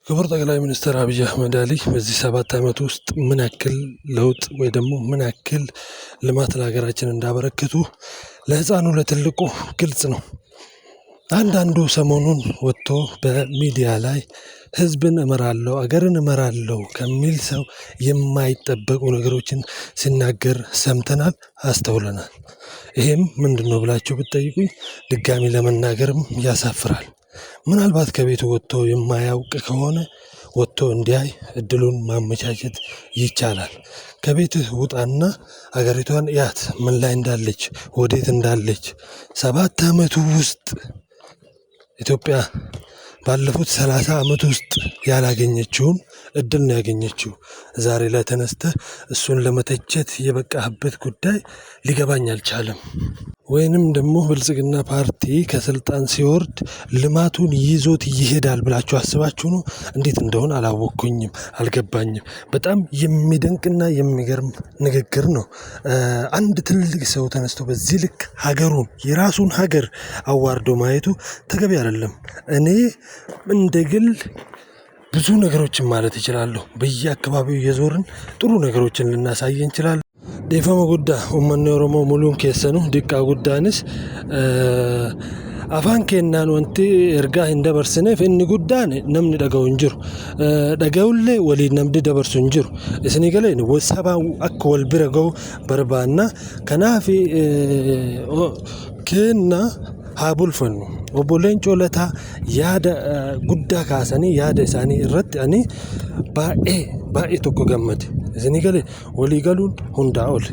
ክቡር ጠቅላይ ሚኒስትር አብይ አህመድ አሊ በዚህ 7 ዓመት ውስጥ ምን ያክል ለውጥ ወይ ደግሞ ምን ያክል ልማት ለሀገራችን እንዳበረከቱ ለህፃኑ ለትልቁ ግልጽ ነው። አንዳንዱ ሰሞኑን ወጥቶ በሚዲያ ላይ ህዝብን እመራለሁ፣ አገርን እመራለሁ ከሚል ሰው የማይጠበቁ ነገሮችን ሲናገር ሰምተናል፣ አስተውለናል። ይሄም ምንድነው ብላችሁ ብትጠይቁኝ ድጋሚ ለመናገርም ያሳፍራል። ምናልባት ከቤቱ ወጥቶ የማያውቅ ከሆነ ወጥቶ እንዲያይ እድሉን ማመቻቸት ይቻላል። ከቤትህ ውጣና አገሪቷን እያት፣ ምን ላይ እንዳለች፣ ወዴት እንዳለች። 7 ዓመቱ ውስጥ ኢትዮጵያ ባለፉት 30 ዓመት ውስጥ ያላገኘችውን እድል ነው ያገኘችው። ዛሬ ላይ ተነስተህ እሱን ለመተቸት የበቃህበት ጉዳይ ሊገባኝ አልቻለም። ወይንም ደግሞ ብልጽግና ፓርቲ ከስልጣን ሲወርድ ልማቱን ይዞት ይሄዳል ብላችሁ አስባችሁ ነው? እንዴት እንደሆነ አላወቅኩኝም፣ አልገባኝም። በጣም የሚደንቅና የሚገርም ንግግር ነው። አንድ ትልቅ ሰው ተነስቶ በዚህ ልክ ሀገሩን፣ የራሱን ሀገር አዋርዶ ማየቱ ተገቢ አይደለም። እኔ እንደ ግል ብዙ ነገሮችን ማለት እችላለሁ። በየአካባቢው እየዞርን ጥሩ ነገሮችን ልናሳይ እንችላለን። Dhiifama guddaa, uummanni Oromoo muluun keessanuu diqqaa guddaanis afaan keenyaan wanti ergaa hin dabarsineef inni guddaan namni dhaga'u hin jiru. Dhaga'ullee waliin namni dabarsu hin jiru. Isinii galee saba akka wal bira ga'u barbaanna. Kanaaf kenna haa bulfannu. Obbo Leencoo Lataa yaada guddaa kaasanii yaada isaanii irratti ani baay'ee baay'ee tokko gammade. Isinii galee walii galuun hundaa oli.